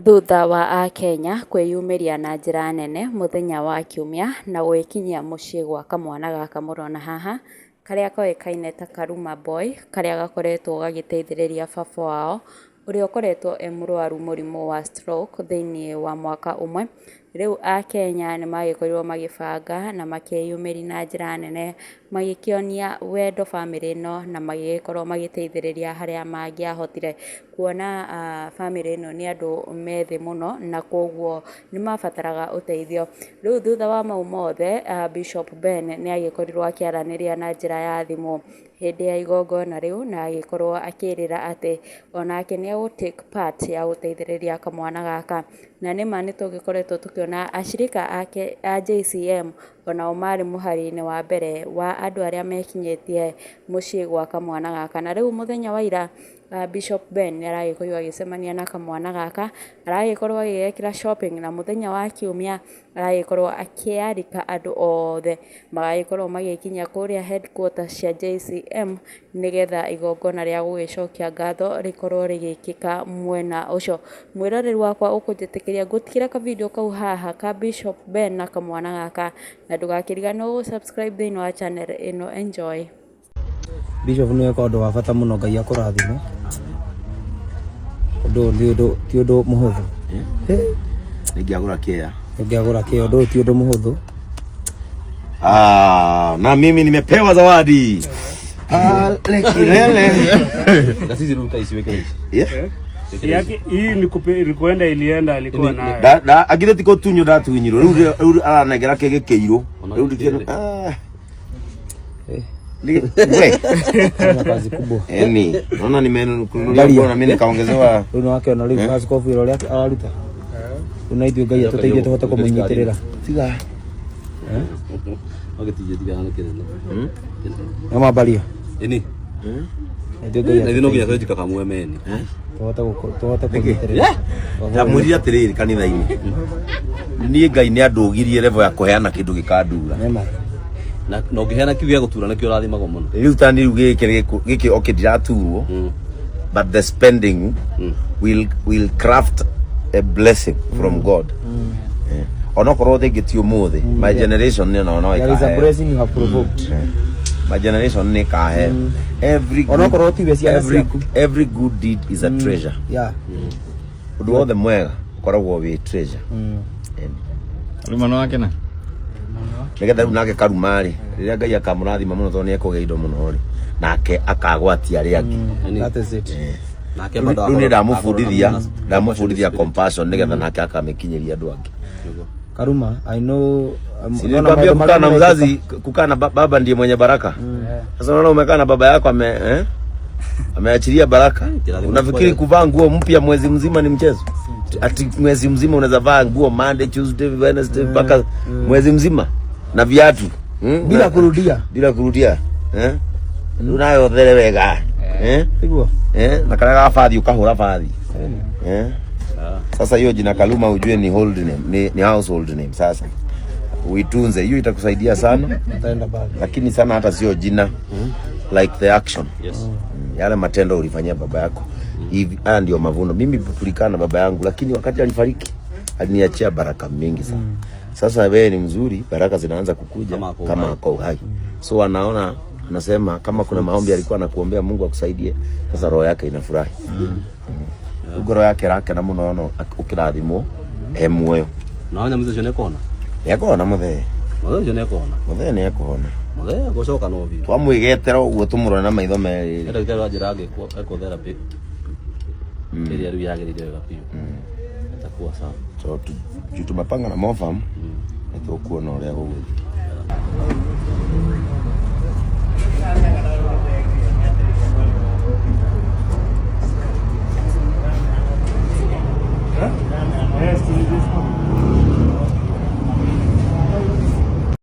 Thutha wa akenya kwĩyumĩria na njĩra nene mũthenya wa kiumia na gwĩkinyia mũciĩ gwa kamwana gaka mũrona haha, karĩa koĩkaine ta Karuma Boy, karĩa gakoretwo gagĩteithĩrĩria baba wao ũrĩa ũkoretwo e mũrwaru mũrimũ wa stroke thĩiniĩ wa mwaka ũmwe. Rĩu akenya nĩ magĩkorirwo magĩbanga na makĩyumĩria na njĩra nene magĩkĩonia wendo bamĩrĩ ĩno na magĩgĩkorwo magĩteithĩrĩria harĩa mangĩahotire. Kuona bamĩrĩ ĩno nĩ andũ me thĩ mũno na koguo nĩ mabataraga ũteithio. Rĩu thutha wa mau mothe, Bishop Ben nĩ agĩkorirwo akĩaranĩria na njĩra ya thimũ hĩndĩ ya igongona rĩu na agĩkorwo akĩĩrĩra atĩ onake nĩ egũ take part ya gũteithĩrĩria kamwana gaka. Na nĩma nĩ tũgĩkoretwo tũkĩona acirika ake a JCM onao marĩ mũhari-inĩ wa mbere wa andũ arĩa mekinyĩtie mũciĩ gwa kamwana gaka. Na rĩu mũthenya wa ira Bishop Ben nĩ aragĩkorirwo agĩcemania na kamwana gaka, aragĩkorwo agĩgekĩra shopping na mũthenya wa kiumia aragĩkorwo akĩarika andũ othe magagĩkorwo magĩkinya kũrĩa headquarter cia JCM nĩgetha igongona rĩa gũgĩcokia ngatho rĩkorwo rĩgĩkĩka mwena ũcio. Mwĩroreri wakwa ũkũnjĩtĩkĩria ngũtigĩre ka video kau haha ka Bishop Ben na kamwana gaka na ndũgakĩriganĩrwo gũ subscribe thĩinĩ wa channel ĩno. Enjoy. Bishop nĩ weka ũndũ wa bata mũno Ngai akũrathime. Ũndũ ũyũ ti ũndũ ti ũndũ mũhũthũ. Ningĩagũra kĩea. Ũngĩagũra kĩo ũndũ ũyũ ti ũndũ mũhũthũ. Ah, na mimi nimepewa zawadi. Pale kilele. Na sisi ruta isiweke hizi. Yeah. Yake hii ni ni kuenda ilienda alikuwa nayo. Da da agire tiko tunyo ndatunyirwo. Riu riu aranengera kĩgĩ kĩirũ. Riu ndikĩno. Ah. We. Fanya kazi kubwa. Yaani, naona nimenunuliwa nguo na mimi nikaongezewa. Rĩu nĩwakĩona rĩu askobu wĩra ũrĩa araruta. Rĩu na ithuĩ Ngai atũteithie tũhote kũmũnyitĩrĩra. Tiga. Wagĩtije tiga hana kĩnene. No mambaria. Ĩni. Na ithuĩ Ngai Na ithuĩ no nginya atũteithie twenjika kamwe meni. tũhote tũhote kũnyitĩrĩra. Ndamwĩrire atĩrĩrĩ kanitha-inĩ. Niĩ Ngai nĩ andũgirie level ya kũheana kĩndũ gĩkandura. Nĩma. Na ũngĩheana kiu gĩa gũtura nĩkĩo ũrathimagwo mũno. Rĩu ta niĩ rĩu gĩkĩ gĩkĩ okay ndiraturwo but the spending will craft a blessing from God. Eh. Onokorwo rĩngĩ ti ũmũthĩ, my generation nĩ no no There is a ĩkaheo. blessing you have provoked. My generation nĩ ĩkaheo. Every good- Onokorwo tiwe ciana ciaku. Every good deed is a treasure. Yeah. Ũndũ wothe mwega ũkoragwo wĩ treasure. Ĩni. Ruma no akena. Nĩgetha rĩu nake karuma rĩ, rĩrĩa Ngai akamũrathima mũno tondũ nĩ ekũgĩa indo mũno rĩ, nake akagwatia arĩa angĩ. That is it. Nake Rĩu bado rĩu nĩ ndamũbundithia akorwo na- ndamũbundithia compassion nĩgetha nake akamĩkinyĩria andũ angĩ. Karuma, I know Si naona nilikwambia maũndũ kukaa marĩa na marekĩka. mzazi, kukaa na baba ndiye mwenye baraka. Sasa unaona umekaa na baba yako ame eh? Ameachilia baraka. Kila Unafikiri kuvaa nguo mpya mwezi mzima ni mchezo? Ati mwezi mzima unaweza vaa nguo Monday, Tuesday, Wednesday mpaka mwezi mzima na viatu Bila kurudia. Bila kurudia. Eh? Unayo there wega. Eh? Tiguo. Eh? Na karĩa ga bathi ukahũra bathi. Eh? Sasa hiyo jina Kaluma ujue ni hold name, ni household name sasa. Uitunze, hiyo itakusaidia sana. Utaenda mbali. Lakini sana hata sio jina. Like the action. Yes. Yale matendo ulifanyia baba yako. Hivi haya ndio mavuno. Mimi tulikaa na baba yangu lakini wakati alifariki aliniachia baraka mingi sana. Sasa wewe ni mzuri, baraka zinaanza kukuja Kama ako kama uhai. ako uhai. So anaona anasema kama kuna maombi alikuwa anakuombea Mungu akusaidie, sasa roho yake inafurahi. Rĩu ngoro yake ĩrakena mũno no ũkĩrathimwo e muoyo. Na wanya mzee ũcio nĩekũhona. Nĩekũhona mũthee. Mũthee ũcio nĩekũhona. Mũthee nĩekũhona. Mũthee gũcoka no biũ. Twamwĩgetera ũguo tũmũrore na maitho merĩ. He ndagĩtarĩ wanjĩra angĩkwo ekwo therapy ĩrĩa rĩu yagĩrĩire wega biũ. Itakuwa sawa. So juu tumepanga na Mofam nĩtũkuona ũrĩa gũgũthiĩ.